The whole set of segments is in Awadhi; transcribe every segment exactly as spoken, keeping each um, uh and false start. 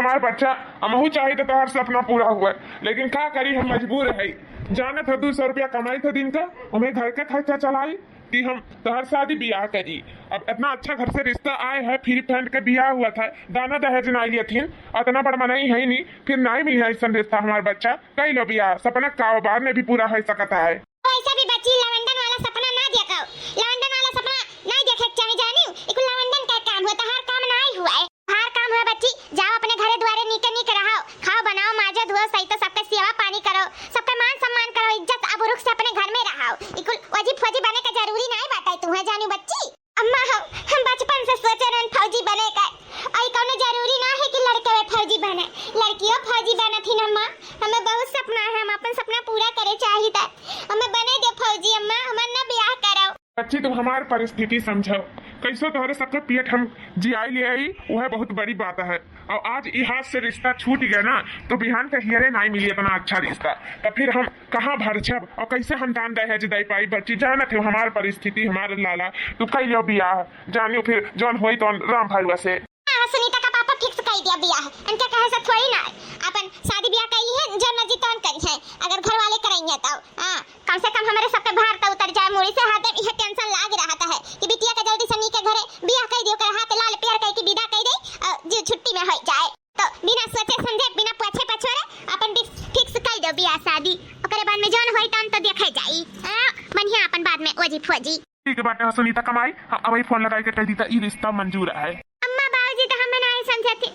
हमार बच्चा, हमहू चाही तो तोहर सपना पूरा हुआ, लेकिन का करी, हम मजबूर है। जानत है, दो सौ रुपया कमाई थे दिन का, हमें घर का खर्चा चलाई कि हम तोहर शादी बियाह करी। अब इतना अच्छा घर से रिश्ता आए है, फ्री फंड के बियाह हुआ था, दाना दहेज ना लियथिन, इतना बड़ मनई है नहीं, फिर नहीं मिली ऐसा रिश्ता। हमार बच्चा, कई लो बियाह, सपना का बाद में भी पूरा हो सकता है। वैसे भी बच्ची, लवंडन वाला सपना ना देखो, लवंडन वाला सपना नहीं देखे के चाही, जानियो, ई कुल लवंडन का काम हुआ, तोहार काम नहीं हुआ है। तोहार काम हुआ बच्ची, जाओ अपने घरे दुआरे नीके नीके रहो, खाओ बनाओ, माजो धुओ, सही तो सबके सेवा पानी करो, सबके मान सम्मान करो, इज्जत अबरुख से अपने घर में रहो। ई कुल ओजी फोजी बने का जरूरी नहीं बात है तुम्हें, जानियो बच्ची। अम्मा हो, हम बचपन से सोचे रहन फौजी बने का, और ई कौनो जरूरी ना है कि लड़के में फौजी बने, लड़कियों फौजी बनत ही ना अम्मा। हमें बहुत सपना है, हम अपन सपना पूरा करे चाहिए था। हमें बने दे फौजी अम्मा, हमार ना ब्याह करो। बच्ची, तुम हमार परिस्थिति समझो, कैसो तोहरे सबके पेट हम जियाई ले आई, वह बहुत बड़ी बात है। और आज ई हाथ से रिश्ता छूट गया ना, तो बिहान के हियरे नहीं मिली इतना अच्छा रिश्ता, तो फिर हम कहाँ भरछब और कैसे हम दान दहेज दे पाई? बच्ची, जानत हो हमार परिस्थिति, हमार लाला, तू कई लो बियाह, जानियो फिर जौन होई तौन राम भरुआ से। हाँ, सुनीता का पापा फिक्स कई दिया बियाह, इनके कहे से थोड़ी ना, अपन शादी बियाह कई ली है, जौन मर्जी तौन करी है, अगर घर वाले करेंगे तो। हाँ, कम से कम हमरे सबके भार तो उतर जाए, मुड़ी से हरदम इहे टेंशन लाग रहत है कि बिटिया के जल्दी से नीके घरे बियाह कई दियो, ओकर हाथ लाल पियर कई के विदा कई दे, और जो छुट्टी में हो जाए। तो बिना सोचे समझे, बिना पूछे पछोरे अपन फिक्स, फिक्स कई दो बियाह शादी, ओकरे बाद में जौन होई तौन तो देखे जाई। हाँ, बढ़िया अपन बाद में ओजी फोजी। ठीक बाटे हो सुनीता कमाई, हम अबही फोन लगाई के कह दी त ई रिश्ता मंजूर है। अम्मा बाबूजी तो हमें नहीं समझे थे,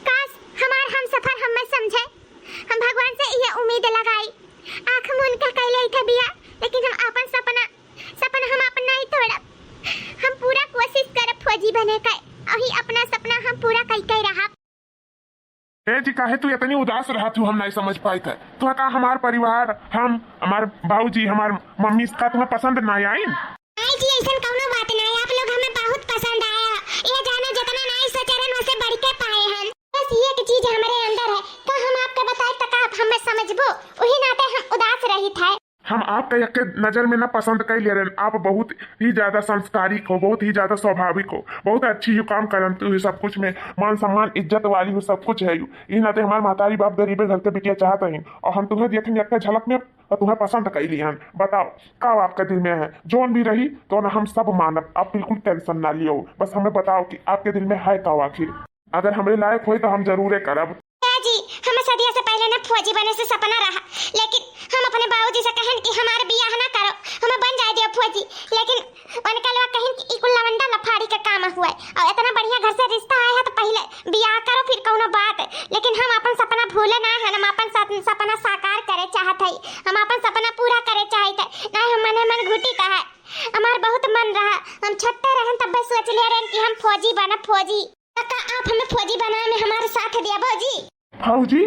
काश हमार हम सफर हमें समझे। हम भगवान से ये उम्मीद लगाई, आँख मून के कह ले थे बिया, लेकिन हम अपन सपना, सपना हम अपन नहीं तोड़ब। हम पूरा कोशिश करब फौजी बने के, अही अपना सपना हम पूरा कई के रहब। ए जी, काहे तू इतनी उदास रहत हूँ, हम नहीं समझ पाइत है। तुहा का हमार परिवार, हम, हमार बाबूजी, हमार मम्मी का तुम्हें पसंद ना आइन? नहीं जी, ऐसन कौनो बात नहीं, आप लोग हमें बहुत पसंद आया। ये जानो जितना नहीं सोचे रहन, उसे बढ़ के पाए हम। बस ये एक चीज हमारे अंदर है, का हम आपके बताए तक आप हमें समझबो, वही नाते हम उदास रहित है। हम आपका एक नजर में ना पसंद कर ले रहन। आप बहुत ही ज्यादा संस्कारिक हो, बहुत ही ज्यादा स्वाभाविक हो, बहुत अच्छी यू काम करन तू, सब कुछ में मान सम्मान इज्जत वाली हो, सब कुछ है यू। ई नाते हमार महतारी बाप गरीबे घर के बिटिया चाहत हईन, और हम तुम्हें देखन एक झलक में और तुम्हें पसंद कर लिहन। बताओ, का आपका दिल में है? जौन भी रही तो ना हम सब मानब, आप बिल्कुल टेंशन ना लियो। बस हमें बताओ कि आपके दिल में है का आखिर। अगर हमरे लायक होई तो हम जरूरे करब। ए जी, हमें सदिया से पहले ना फौजी बने से सपना रहा, लेकिन हम अपने बाबूजी से कहन कि हमारे बियाह ना करो, हमें बन जाए दियो फौजी। लेकिन उनका लोग कहन कि ई कुल लवंडा लफाड़ी का काम हुआ है, और इतना बढ़िया घर से रिश्ता आया है तो पहले बियाह करो फिर कौनो बात। लेकिन हम अपन सपना भूले ना है, हम अपन सप-, सपना साकार करे चाहत है, हम अपन सपना पूरा करे चाहत है। नहीं हम मने मन घुटी का है, हमार बहुत मन रहा, हम छोटे रहन तब सोच ले रहन कि हम फौजी बनब, फौजी। तो का आप हमें फौजी बनाए में हमारे साथ देबो जी? फौजी?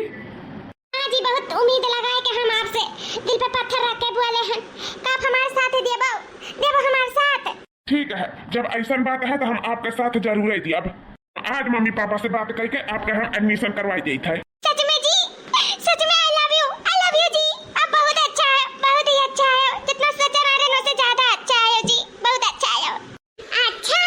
हाँ जी, बहुत उम्मीद लगाए के हम आपसे, दिल पे पत्थर रख के बोले हन, का आप हमारे साथ देबो, देबो हमारे साथ? ठीक है, जब ऐसन बात है तो हम आपके साथ जरूर ही दियब। आज मम्मी पापा से बात करके आपका हम एडमिशन करवाई देत है। सच में जी, सच में I love you, I love you जी। आप बहुत अच्छा है, बहुत ही अच्छा है, जितना सोचा रहे उससे ज्यादा अच्छा है जी, बहुत अच्छा है। अच्छा,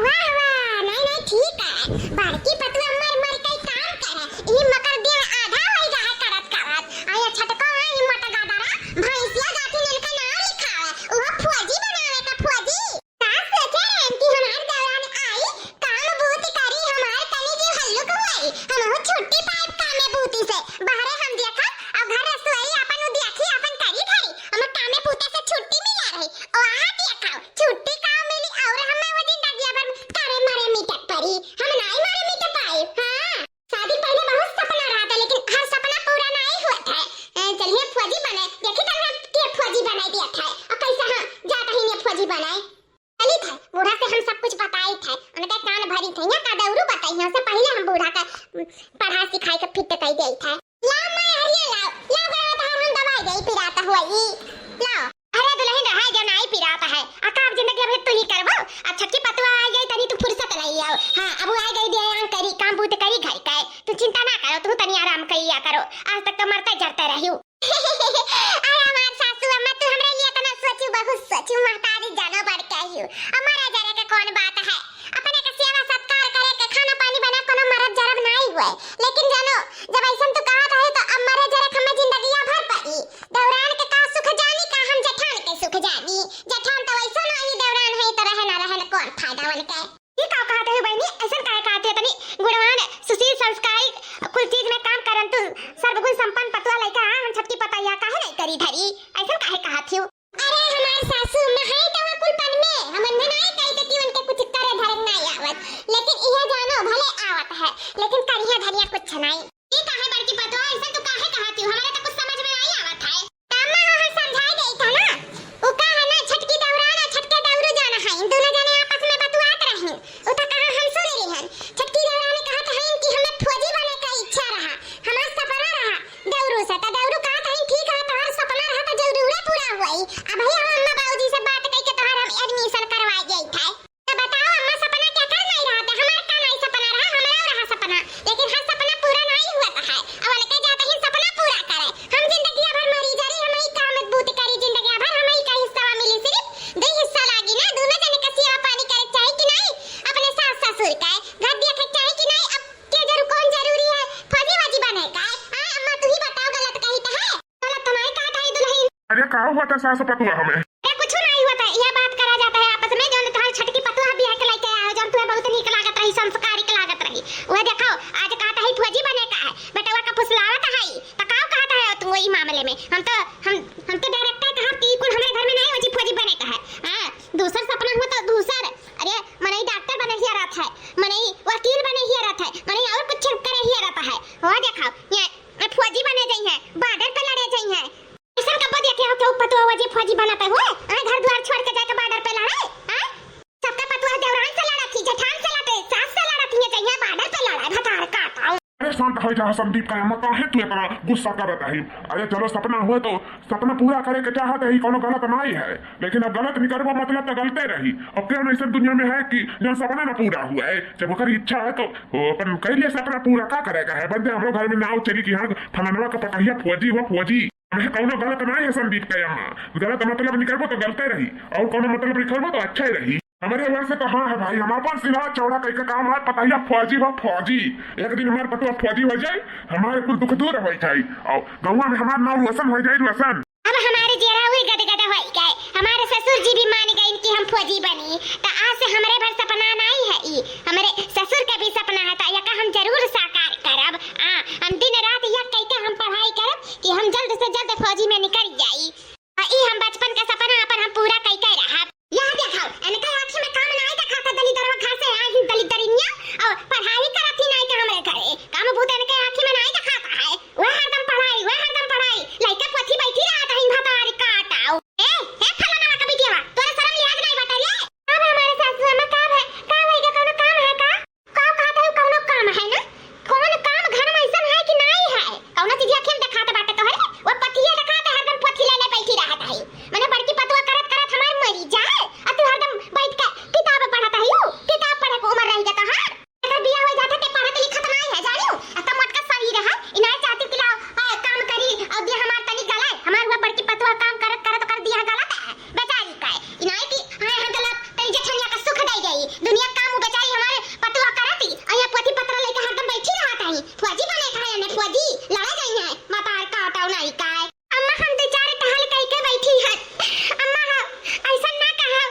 वाह, वाह, नहीं, नहीं, ठीक है। बड़की पतुआ मर, मर के काम करे, ई मकर दिन आधा होई रहा करत, करत। आ ये छोटको है, ई मोटा गादरा, भैंसिया जाति इनका नाम लिखावे, वो फौजी बनावे का फौजी। का सोचे रहन कि हमार दौरान आई, काम बूत करी, हमार तनी जी हल्लुक होई, हमहू छुट्टी पाइब कामे बूती से। बाहरे हम देखब, और घर रसोई अपन उ देखी, अपन करी धरी, हमें कामे बूते से छुट्टी मिला रही। ओ, आ देखो, छुट्टी का मिली और हमें वो जिंदगी भर करे मरे मिटे पड़ी। हम नाई मरे मिटे पाई। हाँ, शादी पहले बहुत सपना रहा था, लेकिन हर सपना पूरा नाई हुआ था। ए, चलिए फौजी बने, देखी तब हम के फौजी बनाई दिया था, और कैसे हम जाता ही नहीं फौजी बनाए। चली था, बूढ़ा से हम सब कुछ बताई था, उनका कान भरी थे, यहाँ का दौरू बताई है, उससे पहले हम बूढ़ा का पढ़ा सिखाई के फिट कर दे था। लाओ माय हरिया लाओ, लाओ गरवा तहार हम दवाई देई पिरात हुआ ई। लाओ। अरे दुलहिन रहाय जो नाई पिरात है। आ का अब जिंदगी अबे तू ही करबो? आ छोटकी पतुआ आ गई तनी तू फुर्सत ले लियाओ। हाँ, अब आ गई दे आराम करी, काम बूत करी घर का। तू चिंता ना करो, तू तनी आराम करिया करो। आज तक तो मरते जरते रहियो। अरे हमार सासू अम्मा तू हमरे लिए इतना सोचू, बहुत सोचू, महतारी जानो बड़ के ही। हमारा जरे के कौन बात है? अपने के सेवा सत्कार करे के, खाना पानी बना, कोनो मरद जरब नाई हुए। लेकिन धरी धरी, अइसन काहे कहत हिउ? अरे हमार सासू अम्मा है तो वहाँ कुल पन में, हम उन्हें नाहीं कही थे कि उनके कुछ करे धरे नाहीं आवत, लेकिन इहे जानो भले आवत है, लेकिन करिया धरिया कुछ नाहीं। ई काहे बड़की पतोह, अइसन तू काहे कहत हिउ? हमरे तो कुछ समझ में नाहीं आवत है। त अम्मा हो हम समझाई देई था ना, उ का है ना, छोटकी देवरान और छोटके देवरू जाना है, इन दोनों जने आपस में बतुआत रही, उ तो कहा हम सुन लिहन। छोटकी देवरान कहत है कि हमें फौजी बने का इच्छा रहा, हमार सपना रहा, देवरू से, त देवरू कहत हईन, "ठीक है, तोहार सपना रहा त जरूरे पूरा होई। अबही हम अम्मा बाबूजी से बात कइके तोहार हम admission करवाए जाइत है।" त बताओ अम्मा, सपना केकर नाई रहत है? हमार का नाई सपना रहा, हमरो रहा सपना, लेकिन हर सपना पूरा नाई हुआ है। अब उनके जाते ही सपना पूरा करे। हम जिंदगिया भर मरी जा रही, हम ही काम बूत करी, जिंदगिया भर हम ही का हिस्सा मिली, सिर्फ दो हिस्सा लागी ना, दोनों जने का सेवा पानी करे चाही कि नाई? अपने सास ससुर का घर देखे चाही कि नाई? अब के जरू-, कौन जरूरी है फौजी वौजी बने का? हाँ, अम्मा, तू ही बताओ, गलत कही तो है? गलत तो नहीं कहत है दुल्हन। अरे, का हुआ था सास पतुआ हमें? अरे, कुछ नहीं हुआ था, यह बात करा जाता है आपस में, जौन तुम्हारी छटकी पतुआ बियाह के लेके आए हो, जौन तुम्हें बहुत नीक लागत रही, संस्कारिक लागत रही, वह देखो, आज कहत है फौजी बने का है, बेटवा का फुसलावत है, तो का कहत है तू वही मामले में? हम तो, हम, हम तो direct कहब कि कुल हमारे घर में नहीं हो जी फौजी बने का है। हाँ, दूसर सपना हो तो दूसर, अरे, मनई डॉक्टर बने हियरत है, मनई वकील बने हियरत है, मनई और कुछ करे हियरत है। हो देखा, ये, ये फौजी बने जाई है, border पे लड़े जाई है। अइसन कब्बो देखे हो केहू पतोह जे फौजी बनत है, हुए? आए घर द्वार छोड़ के जाके border पे लड़े, आए? सबके पतोह देवरान से लड़त ही, जेठान से लड़े, सास से लड़त ही, ये जाइए border पे लड़े, भतार काटाऊ। अरे शांत हो जा संदीप का अम्मा, काहे तू इतना गुस्सा करत है? अरे चलो सपना हुए तो सपना पूरा करे के चाहत है, कोनो गलत नाई है, लेकिन अब गलत निकलबो मतलब तो गलते रही। अब कौन ऐसन दुनिया में है कि जौन सपना ना पूरा हुआ है? जब ओकर इच्छा है तो वो अपन कह लिए सपना पूरा, का करे का है? बंदे हमरो घर में नाव चली कि हाँ फलानवा का पतहिया फौजी हुआ, फौजी। हमें कौनो गलत नाई है संदीप का अम्मा, गलत मतलब निकलबो तो गलते रही, और कौनो मतलब निकलबो तो अच्छे रही। हमरे वैसे तो हाँ है भाई, हम अपन सिला चौड़ा कह के काम है, पतहिया फौजी हुआ, फौजी। एक दिन हमार पतवा फौजी हो जाए, हमारे कुल दुख दूर हो जाए, और गौवा में हमार नाव रोशन हो जाए, रोशन। अब हमारे जेरा हुई गदगद होई गए। हमारे ससुर जी भी मान गइन कि हम फौजी बनी, त आज से हमरे भर सपना नाई है ई, हमरे ससुर के भी सपना है, त यका हम जरूर साकार करब। आ, हम दिन रात यक कइके हम पढ़ाई करब कि हम जल्द से जल्द फौजी में निकल जाई। आ, ई हम बचपन का सपना अपन हम पूरा कइके रहब। यह देखो, इनके आँखी में काम नाई देखात है, दलिदरवा घर से आए ही दलिदरिनिया, और पढ़ाई करत ही नाई के हमरे घरे। काम भूत इनके आँखी में नाई देखात है। वह हरदम पढ़ाई, वह हरदम पढ़ाई। लइका पोथी बैठी रहत हईन भतारी काटाऊ। ए, ए फलाना का बिटिया, तोरे शरम लिहाज नाई बाटे रे? अब हमारे सासू अम्मा का है? का होइगा, कौनो काम है का? का कहत है, कौनो काम है ना? कौन काम घर में अइसन है कि नाई है? कौनो चीज आँखी में देखात बाटे तोहरे? वो पथिया देखात है, हरदम पोथी ले ले बैठी रहत है। मने बड़की पतुआ करत करत हमार मरी जाए, आ तू हरदम बैठ के किताब पढ़त है, यू किताब पढ़े के उम्र रह गया तोहार। एकर बियाह हो जात है, ते पढ़त लिखत नाई है, जानियो? आ त मोटका सही रहा, इनाय चाहती कि लाओ, आ, काम करी, और दे हमार तनी गलाए, हमार हुआ बड़की पतुआ काम करत करत कर दिया गलत है, बेचारी का। इनाय की, हाँ, हाँ, गलत, तनी जेठनिया का सुख दे गई, दुनिया काम उ बेचारी हमारे पतुआ करती, और यहाँ पोथी पत्र लेके हरदम बैठी रहत है, फौजी बने का है, फौजी, लड़ा जाई है, मतार काटाऊ नाई का। अम्मा, हम दो चार टहल कइके बैठी हन। अम्मा हो, अइसन ना कहो।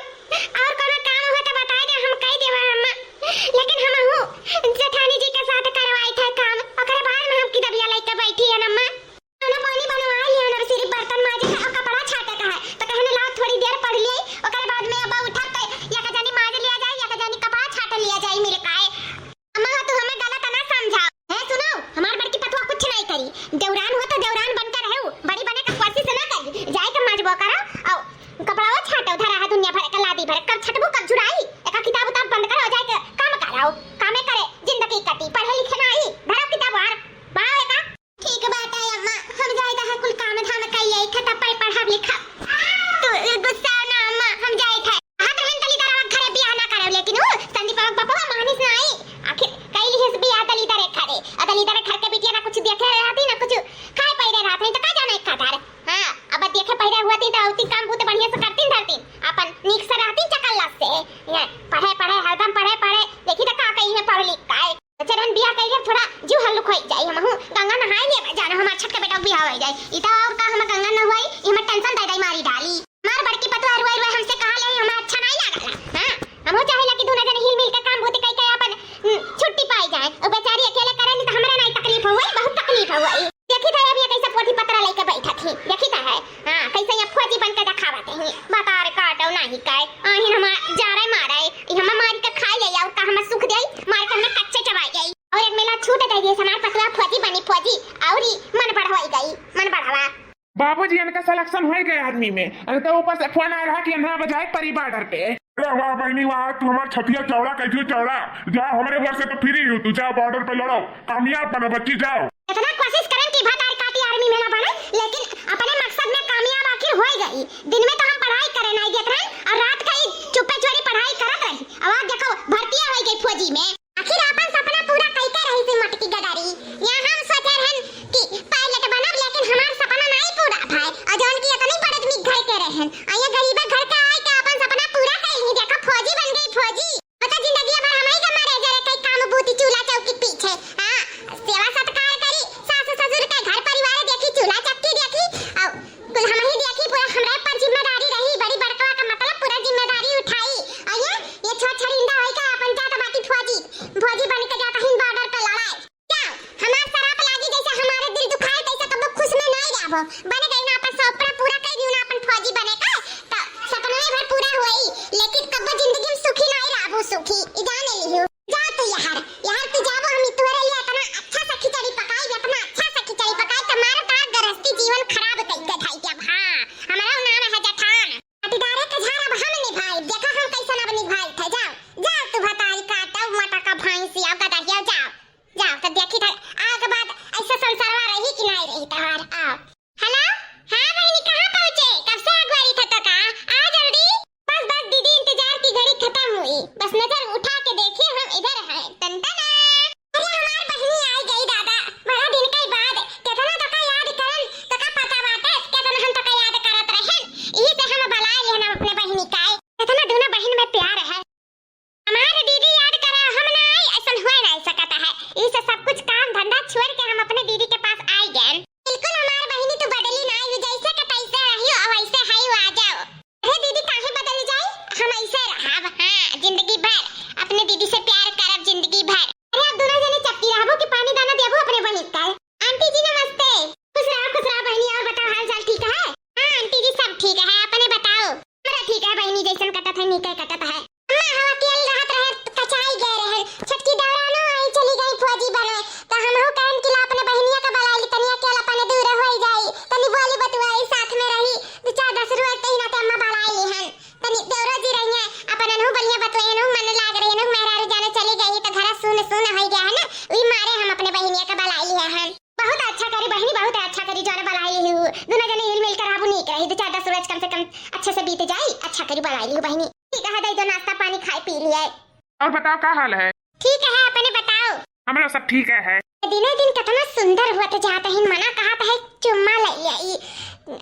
और कोनो काम हो तो बताए दे, हम कह देवा अम्मा। लेकिन हमहू जेठानी जी के साथ करवाई था काम। ओकरे बाद में हम किताबिया लेके बैठी हन अम्मा। खाना पानी बनवा लिया ना, सिर्फ बर्तन माजे का और कपड़ा छाटे का है। तो कहने लाओ थोड़ी देर पढ़ लिए, ओकरे बाद में अब उठब तो या का जानी माज लिया जाए, या का जानी कपड़ा छाट लिया जाए मिल काए। अम्मा हो, तू हमें गलत ना समझाओ। है सुनो, हमार बड़की पतुआ कुछ नहीं करी। देवरान हो तो देवरान बन के रहो, बड़ी बने का कोशिश ना करी। जाए के मजबो करो, और कपड़ाओ छाटो, धरा है दुनिया भर का लादी भर, कब छटबू कब झुराई। एका किताब उताब बंद करो, जाए के काम करो, कामे करे जिंदगी कटी, पढ़े लिखे ना आई, धरो किताब बाहर, बाहर एका। ठीक बात है अम्मा, हम जाइत है कुल काम धाम कइले, खता पाई पढ़ब लिखब। तू गुस्सा ना अम्मा, हम जाइत है। हाँ तो हम दलिदरवा घरे बियाह ना करब, लेकिन उ संदीपवा के बपवा मानिस ना आई। आखिर कइली हिस बियाह दलिदरे घरे। आ दलिदरे घर के बिटिया ना कुछ देखे रहती, ना कुछ खाए पीने रहत है, तो का जाने का तार। हाँ, अब देखे पहले हुआ थी तो औती काम बूत बढ़िया से करती धरती, अपन नीक से रहती चकल्ला से। ये पढ़े पढ़े, हरदम पढ़े पढ़े, देखी तो का कही है पढ़ लिख का है। चरण बियाह कइले थोड़ा जीव हल्लुक होई जाई, हमहू गंगा नहाए लेबे, जानो हमार छठ के बेटा के बियाह होई जाई। ई त और का हम गंगा नहवाई, ई हमें tension दे दे मारी डाली। हमार बड़की पतोह रुए रुए हमसे कहा ले, हमें अच्छा नहीं लागला। हाँ, हमहू चाहिला कि दोनों जने हिल मिल के काम बूत कई के अपन, हम्म, छुट्टी पाई जाए। और बेचारी अकेले करे नहीं तो हमरा नहीं तकलीफ होई, बहुत तकलीफ होई। देखी त अभी कैसे पोथी पत्रा लेके बैठा थी, देखी त है। बाबूजी, इनका selection होइ गए army में। इनके ऊपर से phone आए रहा कि इन्हें अब जाए परी border पे। अरे वाह बहिनी वाह, तू हमार छतिया चौड़ा कइ दियो चौड़ा। जा, हमरे घर से तो free हो तू, जा border पे लड़ो, कामयाब बनो बच्ची, जाओ। इतना कोशिश करन कि भतार काटी army में ना बने, लेकिन अपने मकसद में कामयाब आखिर होइ गई। दिन में तो हम पढ़ाई करे नाई देत रहन और रात का ही चुप्पे चोरी पढ़ाई करत रही। अब आज देखो, भर्तिया होइ गई फौजी में। आखिर आपन सपना पूरा कइके रही सी मोटकी गदारी। यहाँ हम सोचे रहन कि pilot बनब, लेकिन हमार सपना नाई पूरा भय। और जौन की इतनी बड़े आदमी घर के रहन, और ये गरीबा घर के आए के आपन सपना पूरा कइली, देखो फौजी बन गई फौजी। बता जिंदगी भर हमही के मरे जरे कई काम बूती चूल्हा चौकी पीछे। हाँ, सेवा सत्कार करी, सास ससुर के घर परिवार देखी, चूल्हा चक्की देखी, और कुल हमही देखी, पूरा हमरे पर जिम्मेदारी रही, बड़ी बड़कवा का मतलब पूरा जिम्मेदारी उठाई। और ये, ये छोट छरिंदा होई का अपन जात बाटी फौजी, फौजी बन के जात हिन border पे लड़ाई। क्या हमार सराप लागी जैसे हमारे दिल दुखाए तैसे कबो खुश में नहीं रहबो। बन गई ना अपन सपना पूरा कर दियो ना अपन फौजी बने का, तो सपना भर पूरा होई, लेकिन कबो जिंदगी में सुखी नहीं रहबो सुखी, ई जाने लियो। जा तू यार, यार तू जाबो, हम तोरे लिए इतना अच्छा सा खिचड़ी पकाई, इतना अच्छा सा खिचड़ी पकाई, तुम्हारा तार गृहस्थी जीवन खराब कइके धाई के। अब हाँ, हमारा नाम है जठान। पटीदारे के झार अब हम निभाई, देखा हम कैसन अब निभाई थे। जाओ, जाओ तू भतारी काटो, मोटा का भैंसिया, गदहिया, जाओ, जाओ तो देखी था, आग बाद ऐसे संसारवा रही कि नहीं रही तोहार। आओ। Hello, हाँ बहिनी, कहाँ पहुँचे? कब से अगुवारी था तो का? आ जल्दी। बस, बस दीदी, इंतजार की घड़ी खत्म हुई, बस नजर उठा के देखिए हम इधर हैं। टन टना। अरे हमार बहिनी आई गई दादा, बड़ा दिन के बाद। कितना तोका याद करन, तोका पता बाटे, कितना हम तोका याद करत रहन। यही से हम बलाए लेहन अपने बहिनी का। कितना दोनों बहिन में प्यार है। हमार दीदी याद करा, हम ना आई, ऐसन हुए नहीं सकता है। यही से सब कुछ काम धंधा छोड़ के हम अपने दीदी के पास आई गए। बिल्कुल हमार बहिनी, तू बदली ना हुई, जैसे के तैसे रहियो, वैसे है, आ जाओ। अरे दीदी, काहे बदल जाई? हम ऐसे रहब, हाँ, जिंदगी भर अपने दीदी से प्यार करब, जिंदगी भर। अरे, आप दोनों जने चपटी रहबो कि पानी दाना देबो अपने बहिन का? आंटी जी, नमस्ते। खुश रहो, खुश रहो बहिनी, और बताओ, हाल चाल ठीक है? हाँ आंटी जी, सब ठीक है, अपने बताओ? हमरा ठीक है बहिनी, जैसन कटत है, नीके कटत है। अम्मा, हम अकेल रहत रहे, कचाई गए रहे, छोटकी देवरानो आई चली गई फौजी बने, तो हमहू कहन कि ला अपने बहिनिया के बलाई ली, तनी अकेलापन दूर होई जाई, तनी बोली बतुआई साथ में रही, दो चार दस रोज तही नाते अम्मा बलाई ली हन। तनी देवरो जी रहिए, अपन अनहु बलिया बतुए, अनहु मन लाग रही, अनहु मेहरारू जाने चली गई, तो घर सुन सुन होई गया है ना, वही मारे हम अपने बहिनिया के बलाई लिए हैं। बहुत अच्छा करी बहिनी, बहुत अच्छा करी, जाने बलाई ली हूँ। दोनों जने हिल मिल कर रहबू नीक रही, दो चार दस रोज कम से कम अच्छे से बीत जाई। अच्छा करी बलाई ली हूँ बहिनी। ठीक है, दे दो नाश्ता पानी खाए पी लिए। और बताओ का हाल है? ठीक है, अपने बताओ। हमरो सब ठीक है। दिने दिन कितना सुंदर होत जात है, मना कहत है चुम्मा ले आई।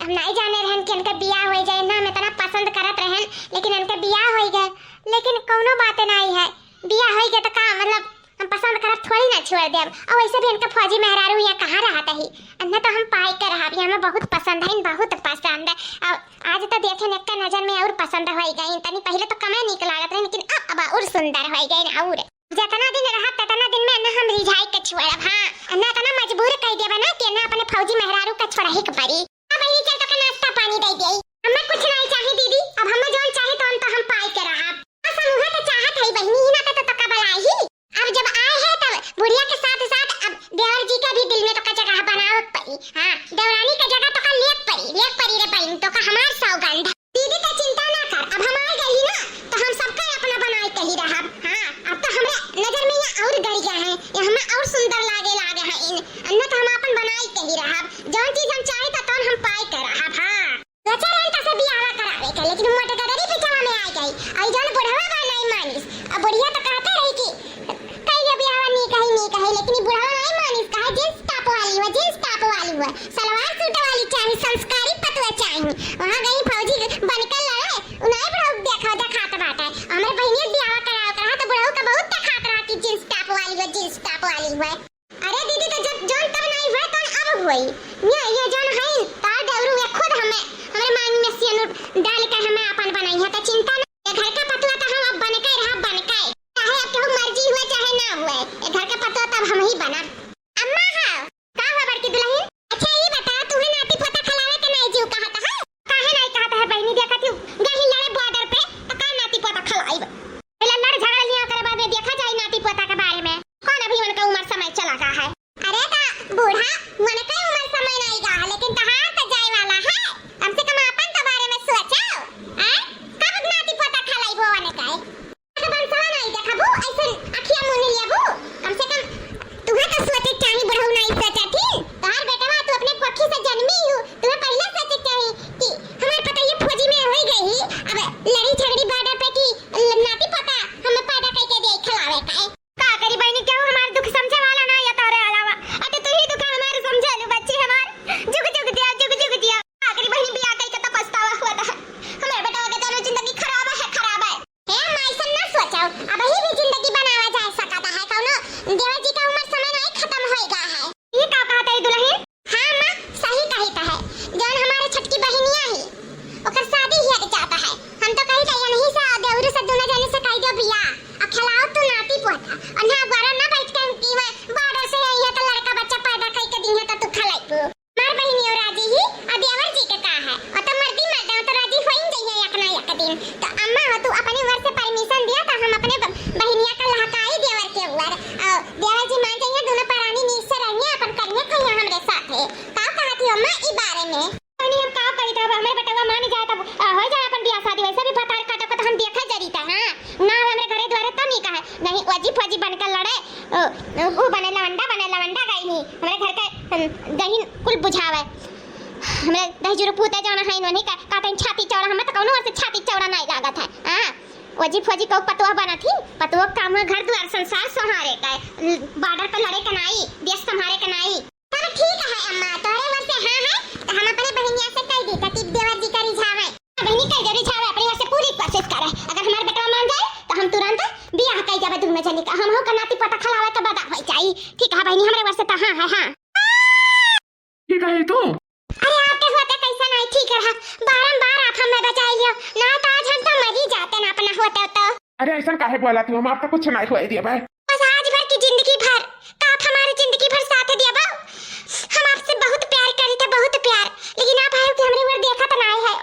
हम नहीं जाने रहन कि इनका बियाह हो जाए ना, हम इतना पसंद करत रहन, लेकिन इनका बियाह हो गए। लेकिन कौनो बात नहीं है, बियाह हो गए तो का मतलब, हम पसंद करब थोड़ी ना छोड़ देब। और वैसे भी इनका फौजी मेहरारू यहाँ कहाँ रहत ही, अन्ना तो हम पाई के रहब, ये हमें बहुत पसंद है, बहुत पसंद। और आज तो देखे न, एक नजर में और पसंद हो गई। तनी पहले तो कमे नीक लागत रहे, लेकिन अब, अब और सुंदर हो गई और। जितना दिन रहब, ततना दिन में ना हम रिझाई के छोड़ब। हाँ, ना इतना मजबूर कह देबे ना कि ना अपने फौजी मेहरारू के छोड़ही के पड़ी। अब बहिनी चल तोके नाश्ता पानी दे देई। हमें कुछ नहीं चाही दीदी, अब हमें जौन चाही तौन तो हम पाई के रहब। बस हम उहे तो चाहत हई बहिनी, ही ना तो तोका बलाई ही। अब जब आए हैं तब बुढ़िया के साथ साथ अब देवर जी का भी दिल में तोका जगह बनावे के पड़ी। हाँ, देवरानी का जगह तोका लेक पड़ी, लेक पड़ी रे बहिन, तोका हमार सौगंध। दीदी का चिंता ना कर, अब हम आ गई ना, तो हम सबका अपना बनाए के ही रहब। हाँ, अब तो हमरा नजर में ये और गड़िया है, ये हमें और सुंदर लागे लागे हैं इन, अन्ना तो हम अपन बनाए के ही रहब। जौन चीज हम चाहे तो तौन हम पाए के रहब। हाँ, सोचे रहन तो से बियाहवा करावे के, लेकिन मोट गदरी पिछवा में आ गई। और जौन बुढ़वा बा नहीं मानिस, अब बुढ़िया तो कहते रही कि कई ये बियाहवा नी कही, नी कही, लेकिन ये बुढ़वा नहीं मानिस, कहा जींस टॉप वाली हुआ, जींस टॉप वाली हुआ, सलवार सूट वाली चाही, संस्कारी पतुआ चाही। वहाँ गई फौजी बन के लड़े, उन्हें बुढ़ऊ देखा, देखात बाटे। हमरे बहिनिया बियाहवा करावत रहा तो बुढ़ऊ का बहुत देखात रहा कि जींस टॉप वाली हुआ, जींस टॉप वाली हुआ। अरे दीदी, तो जब जौन तब नहीं हुआ, तौन अब हुई। ये, ये जौन है, तार देवरू, ये खुद हमें, हमरे मांग में सियनुर डाल के हमें अपन बनाई है, तो चिंता ना। ये घर का पतुआ तो हम अब बन के रहा, बन के। चाहे अब केहू मर्जी हुए, चाहे ना हुए, ये घर का पतुआ तब हम ही बनब। अम्मा, हाँ। का हुआ बड़की दुल्हन? अच्छा, ये बता, तुम्हें नाती पोता खिलावे के नहीं जीव कहत है? काहे नहीं कहत है बहिनी? देखत हूँ, गई लड़े border पे, तो का नाती पोता खिलाइब? पहले लड़ झगड़ा लिया करे, बाद में देखा जाए नाती पोता के बारे में। कौन अभी उनका उम्र समय चला गया है? अरे ता बूढ़ा, उनका उम्र समय नहीं गया है, लेकिन तहार तो जाए वाला फौजी, फौजी बनकर लड़े, ओ, उ बने लवंडा, बने लवंडा गई नहीं। हमरे घर के, हम, गहिन कुल बुझावे। हमरे दहिजुर पूते जौन है, इन्होंने का, का तन छाती चौड़ा, हमें तो कौनो ओर से छाती चौड़ा नहीं लागत है। हाँ, फौजी, फौजी को पतोह बनत ही, पतोह का काम है घर दुआर संसार संहारे का है, बॉर्डर पे लड़े के नाई, देश संहारे के नाई। तब ठीक है अम्मा, तोहरे ओर से हाँ है, तो हम अपने बहिनिया से कह दी, कति देवर जी का रिझावे। बहिनी कह दे रिझावे, अपने ओर से पूरी कोशिश करे। अगर हमार बेटवा मान जाए, तो हम तुरंत बियाह कई जावे दोनों जनी का। हम हो का नाती पोता खिलावे के बदा हो जाई। ठीक है बहिनी, हमरे ओर से तो हाँ है, हाँ। ठीक है तू। अरे आपके होते कैसा नहीं ठीक रहा, बारंबार आप हमें बचाई लियो, ना तो आज हम तो मर ही जाते ना अपना होते तो। अरे ऐसा काहे बोला तू, हम आपका कुछ नहीं हुए दिया भाई। बस आज भर की जिंदगी भर, का आप हमारे जिंदगी भर साथ दिया बा? हम आपसे बहुत प्यार करी थे, बहुत प्यार, लेकिन आप आए कि हमरे ओर देखा तो नहीं है।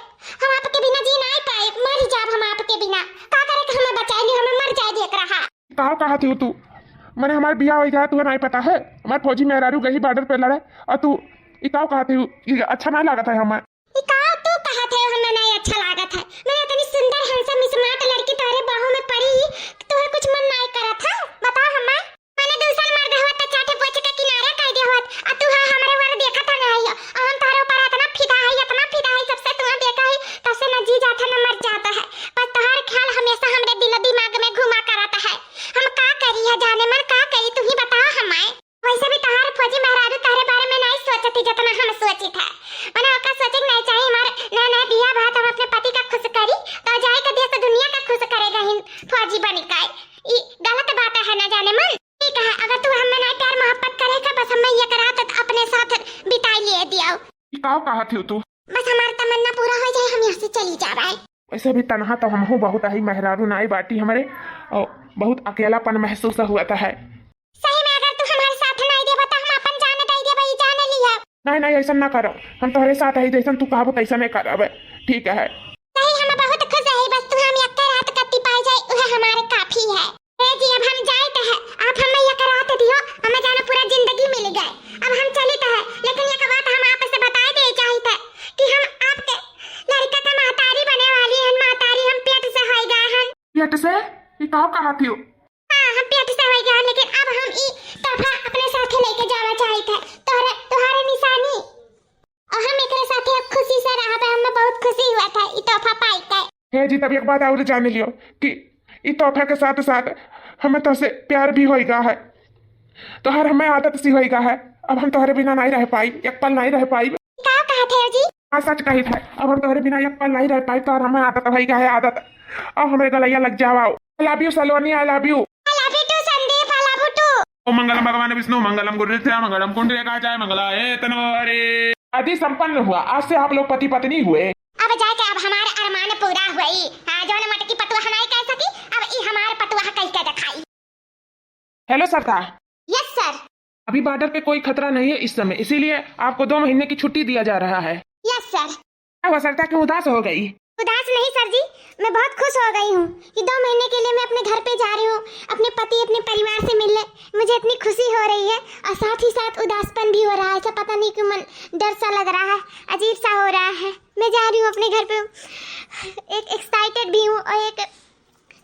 हम आपके बिना जी नहीं पाए, मर ही जाब हम आपके बिना। का करे कि हमें बचाई लियो, हमें मर जाए देख रहा। का कहत हो तू? मने हमार बियाह हो गया, तुहे नहीं पता है? हमार फौजी मेहरारू गई बॉर्डर पे लड़े, और तू ई का कहत हो? ई अच्छा नहीं लागत है हमें। ई का तू कहत है, हमें नहीं अच्छा लागत है? मने इतनी सुंदर, handsome, smart लड़की तोहरे बाहों में पड़ी, तोहरे कुछ मन नहीं करत है? बताओ हमें। मने दूसर मर्द होत तो चाटे पोछे का किनारा कह दे होत, आ तू है हमरे ओर देखत है नहीं, आ हम तोहरे ऊपर इतना फिदा है, इतना फिदा है, सबसे तुहा देखा है, तब से न जी जाता न मर जाता है। बस तोहार ख्याल हमेशा हमरे दिल दिमाग में घुमा करत है। हम का करी है जाने मन, का करी, तू ही बताओ हमें। वैसे भी तोहार फौजी मेहरारू तोहरे बारे में नहीं सोचती जितना हम सोचित है। मने ओका सोचे के नहीं चाहिए, हमार नया नया बियाह भा तो हम अपने पति का खुश करी, तो जाए के देश दुनिया का खुश करेगा ही फौजी बन के। ई गलत बात है ना जाने मन। ठीक है, अगर तू हमें नहीं प्यार मोहब्बत करे का, बस हमें ये करा तो अपने साथ बिताई लिए दियो। ई का कहत हो तू? बस हमार तमन्ना पूरा हो जाए, हम यहाँ से चली जा रहे। वैसे भी तनहा तो हमहू बहुत ही मेहरारू नाई बाटी हमरे, और बहुत अकेलापन महसूस हुआ था है। सही में अगर तू हमारे साथ नहीं देबा तो हम अपन जान दे देबा, ई जान लिया। नहीं, नहीं, ऐसा ना करो, हम तोहरे साथ ही, जैसन तू कहबो तैसन ही करब। ठीक है। सही, हम बहुत खुश है, बस तू हम एक रात कत्ती पाई जाए, वह हमारे काफी है। ए जी, अब हम जाइत है, आप हमें एक रात दियो, हमें जाना पूरा जिंदगी मिल गए। अब हम चलित है, लेकिन एक बात हम आपसे बताए दे चाहित है कि हम आपके लड़का का महतारी बने वाली हन, महतारी हम पेट से होई गए हन। पेट से? ई का कहत हो? हाँ, हम पेट से होई गए हन, लेकिन अब हम ई तोहफा अपने साथे लेके जावा चाहित है, तोहरे, तोहरे निशानी। और हम एकरे साथे अब खुशी से रहबे, हमें बहुत खुशी हुआ था ई तोहफा पाई के। हे जी, तब एक बात और जान लियो कि ई तोहफा के साथ साथ हमें तोहसे प्यार भी होइगा है, तोहर हमें आदत सी होइगा है। अब हम तोहरे बिना नहीं रह पाई, एक पल नहीं रह पाई। का कहत है जी? हाँ, सच कही था, अब हम तोहरे बिना एक पल नहीं रह पाई, तोहर हमें आदत होइगा है, आदत। अब हमरे गलैया लग जावा। I love you सलोनी, I love you। I love you too संदीप, I love you too। ओम मंगलम भगवान विष्णु, मंगलम गुरुदेव, मंगलम पुंडरीकाक्षाय, मंगलाय तनोहरे। शादी संपन्न हुआ, आज से आप लोग पति पत्नी हुए। अब जाके अब हमार अरमान पूरा हुई। हाँ, जौन मटकी पतुआ नहीं कह सकी, अब ई हमार पतुआ कह के दिखाई। हेलो सरता। यस सर। अभी बॉर्डर पे कोई खतरा नहीं है इस समय, इसीलिए आपको दो महीने की छुट्टी दिया जा रहा है। यस सर। क्या हुआ सरता, क्यों उदास हो गई? उदास नहीं सर जी, मैं बहुत खुश हो गई हूँ कि दो महीने के लिए मैं अपने घर पे जा रही हूँ, अपने पति, अपने परिवार से मिलने। मुझे इतनी खुशी हो रही है और साथ ही साथ उदासपन भी हो रहा है। ऐसा पता नहीं क्यों मन डर सा लग रहा है, अजीब सा हो रहा है। मैं जा रही हूँ अपने घर पे, एक एक्साइटेड भी हूँ और एक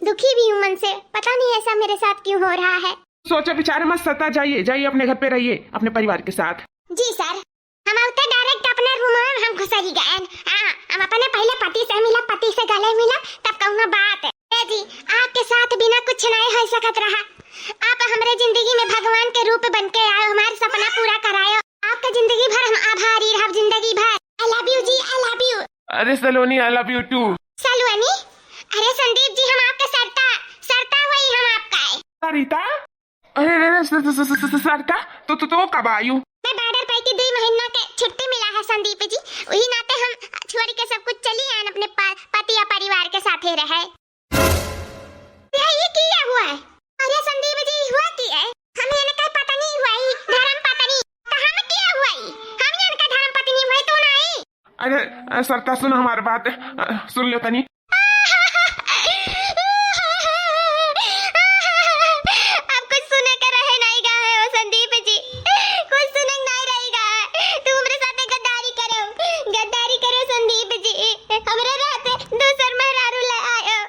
दुखी भी हूँ मन से, पता नहीं ऐसा मेरे साथ क्यों हो रहा है। सोचो विचार मत सता, जाइए, जाइए अपने घर पे रहिए अपने परिवार के साथ। जी सर, हम उते डायरेक्ट अपने रूम में हम घुसरी गए। हाँ, हम अपने पहले पति से मिला, पति से गले मिला, तब कहूँगा बात है। ए जी, आपके साथ बिना कुछ नहीं हो सकत रहा। आप हमरे जिंदगी में भगवान के रूप बन के आयो, हमारे सपना पूरा करायो। आपका जिंदगी भर हम आभारी रहब, जिंदगी भर। I love you जी, I love you। अरे सलोनी, I love you too। सलोनी, अरे संदीप जी, हम आपका सरता, सरता हुई हम आपका है। सरिता? अरे, अरे, अरे, स-, स-, स-, स-, स-, सरता, तो, तो, तो कब आयु? मैं बॉर्डर पे की दुई महीना के छुट्टी मिला है संदीप जी, वही नाते हम छोड़ के सब कुछ चली आए अपने प-, पति या परिवार के साथे रहे। ये, ये किया हुआ है? अरे संदीप जी, हुआ की है? हम इनका पत्नी हुई, धर्म पत्नी। तो हम क्या हुई? हम इनका धर्म पत्नी हुई, तू नहीं। अरे, अ, सरता, सुन हमार बात, अ, सुन लो तनी। अब कुछ सुने के रहे नहीं गा है, ओ संदीप जी, कुछ सुने के नहीं रही गा है। तू हमरे साथे गद्दारी करो, गद्दारी करो संदीप जी, हमरे रहते दूसर मेहरारू ले आयो।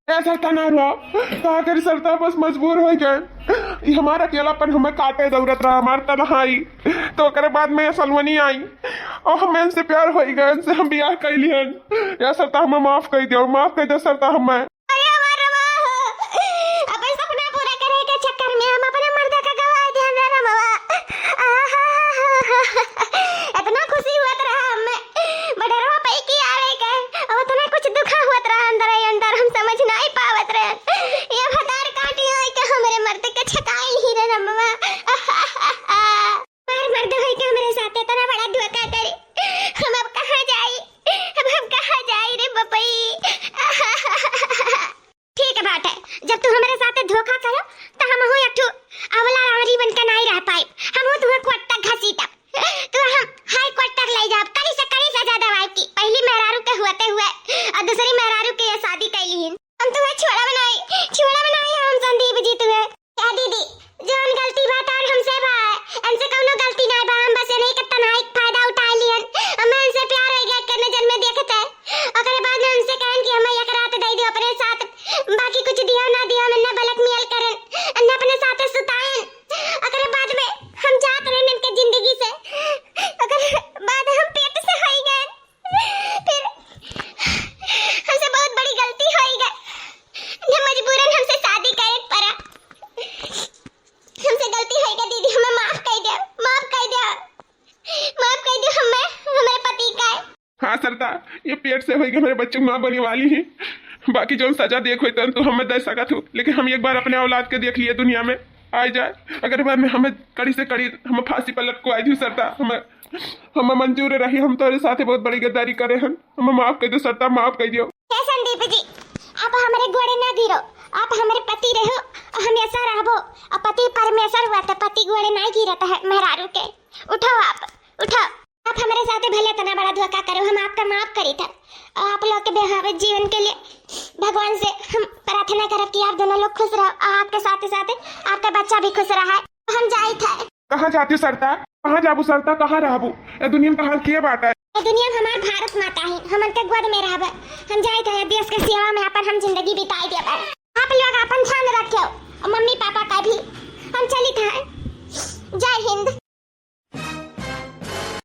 ए सरता ना रो, का करी सरता, बस मजबूर होइ गए। ई हमार अकेलापन हमें काटे दौड़त रहा, हमार तनहाई। तो ओकरे बाद में सलवनी आई और हमें इनसे प्यार होइ गए, इनसे हम बियाह कइ लिहन। या सरता हमें माफ कइ दियो, माफ कइ दियो सरता हमें। अरे हमार रवा हो, अपन सपना पूरा करे के चक्कर में हम अपने मर्द का गवा दिहन रे रमवा। आहा, इतना खुशी हुआ रहा हमें, बडरवा पैकी आवे के, अब इतना कुछ दुख हुआ रहा अंदर ही अंदर, हम समझ नहीं पावत रहे। ये भतार काटी होई के हमरे मर्द के छकाई ही रे रमवा। हमार मर्द होई के हमरे साथ इतना बड़ा धोखा करे, हम अब कहाँ जाई, अब हम कहाँ जाई रे बपई। ठीक बात है, जब तू हमरे साथे धोखा करो, तो हमहू एक ठो अवला रावड़ी बन के नाई रह पाइब। हमहू तुम्हें कोर्ट तक घसीटब, तो हम हाई कोर्ट तक ले जाब, कड़ी से कड़ी सजा दवाई की। पहली मेहरारू के हुआते हुए और दूसरी मेहरारू के ये शादी कैली हिन। हम तुम्हें छोड़ा बनाई, छोड़ा बनाई हम संदीप जी तुम्हें। क्या दीदी, जौन गलती बा तौन हमसे बा, इनसे कौनो गलती नाई बा, हम बस इन्हीं के तन्हाई के फायदा उठा लिहन, हमें इनसे प्यार होइ गया, के नजर में देखत है। ओकरे बाद में हमसे कहन कि हमें एक रात दे दियो अपने साथ, बाकी कुछ दियो ना दियो, हम इन्ना बलक मियल करन, इन्ना अपने साथ सुतायन। ओकरे बाद में हम जात रहन इनके जिंदगी से, ओकरे बाद हम पेट से होइ गए। फिर हमसे बहुत बड़ी गलती होइ गई, न मजबूरन हमसे शादी करे के पड़ा। हमसे गलती होइ गई दीदी, हमें माफ कर दो, माफ कर दो, माफ कर दो हमें, हमारे पति का। हाँ सरता, ये पेट से होइगा, मेरे बच्चों की माँ बने वाली है। बाकी जौन सजा देख होई तौन तू हमें दे सकत हो, लेकिन हम एक बार अपने औलाद के देख लिए दुनिया में आइ जाए, अगर बाद में हमें कड़ी से कड़ी हमें फांसी पर लटकवाई दी सरता, हमें, हमें मंजूर रही। हम तोरे साथे बहुत बड़ी गद्दारी करे हन, हमें माफ कर दो सरता, माफ कर दियो। हे संदीप जी, आप हमरे गोड़े ना गिरो, आप हमरे पति रहो, हमेशा रहबो। और पति परमेश्वर हुआ तो पति गोड़े ना गिरत है मेहरारू के। उठो आप, उठो। आप हमरे साथे भले इतना बड़ा धोखा करो, हम आपका माफ करी था। और आप लोग के वैवाहिक जीवन के लिए भगवान से हम प्रार्थना करब कि आप दोनों लोग खुश रहो और आपके साथे साथे आपका बच्चा भी खुश रहा। हम जाई था। कहाँ जाती सरता? कहाँ जाबू सरता? कहाँ रहबू? ए दुनिया में तहार के बाटा? ए दुनिया में हमार भारत माता है, हम उनके गोद में रहब। हम जाई था, देश के सेवा में अपन हम जिंदगी बिताई देब। आप लोग अपन ध्यान रखियो और मम्मी पापा का भी। हम चली था। जय हिंद।